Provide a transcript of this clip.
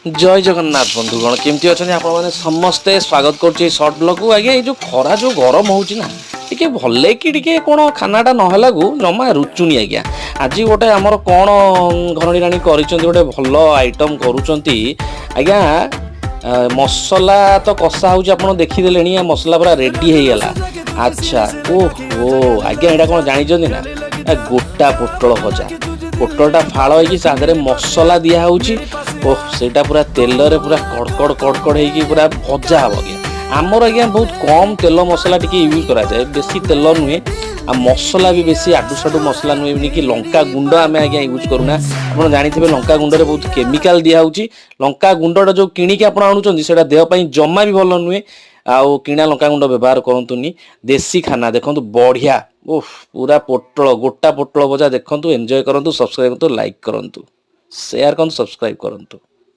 ଜୟ ଜଗନ୍ନାଥ ବନ୍ଧୁଗଣ, କେମିତି ଅଛନ୍ତି ଆପଣମାନେ ସମସ୍ତେ? ସ୍ୱାଗତ କରୁଛି ଏଇ ସର୍ଟ ବ୍ଲଗକୁ। ଆଜ୍ଞା, ଏଇ ଯେଉଁ ଖରା, ଯେଉଁ ଗରମ ହେଉଛି ନା, ଟିକେ ଭଲ କି ଟିକେ କ'ଣ ଖାନାଟା ନହେଲାକୁ ଜମା ରୁଚୁନି ଆଜ୍ଞା। ଆଜି ଗୋଟେ ଆମର କ'ଣ ଘରଣୀ ରାଣୀ କରିଛନ୍ତି, ଗୋଟେ ଭଲ ଆଇଟମ୍ କରୁଛନ୍ତି ଆଜ୍ଞା। ମସଲା ତ କଷା ହେଉଛି, ଆପଣ ଦେଖିଦେଲେଣି। ଆ ମସଲା ପୁରା ରେଡ଼ି ହେଇଗଲା। ଆଚ୍ଛା, ଓହୋ ଆଜ୍ଞା, ଏଇଟା କ'ଣ ଜାଣିଛନ୍ତି ନା? ଗୋଟା ପୋଟଳ ଭଜା। ପୋଟଳଟା ଫାଳ ହେଇକି ତା ଦେହରେ ମସଲା ଦିଆହେଉଛି। ଓହ, ସେଇଟା ପୁରା ତେଲରେ ପୁରା କଡ଼କଡ଼ କଡ଼କଡ଼ ହେଇକି ପୁରା ଭଜା ହବ ଆଜ୍ଞା। ଆମର ଆଜ୍ଞା ବହୁତ କମ୍ ତେଲ ମସଲା ଟିକେ ୟୁଜ୍ କରାଯାଏ, ବେଶୀ ତେଲ ନୁହେଁ ଆଉ ମସଲା ବି ବେଶୀ ଆଡୁ ସାଡୁ ମସଲା ନୁହେଁ କି ଲଙ୍କା ଗୁଣ୍ଡ ଆମେ ଆଜ୍ଞା ୟୁଜ୍ କରୁନା। ଆପଣ ଜାଣିଥିବେ, ଲଙ୍କା ଗୁଣ୍ଡରେ ବହୁତ କେମିକାଲ ଦିଆହେଉଛି। ଲଙ୍କା ଗୁଣ୍ଡଟା ଯେଉଁ କିଣିକି ଆପଣ ଆଣୁଛନ୍ତି, ସେଇଟା ଦେହ ପାଇଁ ଜମା ବି ଭଲ ନୁହେଁ। ଆଉ କିଣା ଲଙ୍କା ଗୁଣ୍ଡ ବ୍ୟବହାର କରନ୍ତୁନି। ଦେଶୀ ଖାନା ଦେଖନ୍ତୁ, ବଢ଼ିଆ। ଓଃ, ପୁରା ପୋଟଳ, ଗୋଟା ପୋଟଳ ଭଜା ଦେଖନ୍ତୁ, ଏନ୍ଜୟ କରନ୍ତୁ, ସବସ୍କ୍ରାଇବ୍ କରନ୍ତୁ, ଲାଇକ୍ କରନ୍ତୁ, ସେୟାର କରନ୍ତୁ, ସବସ୍କ୍ରାଇବ୍ କରନ୍ତୁ।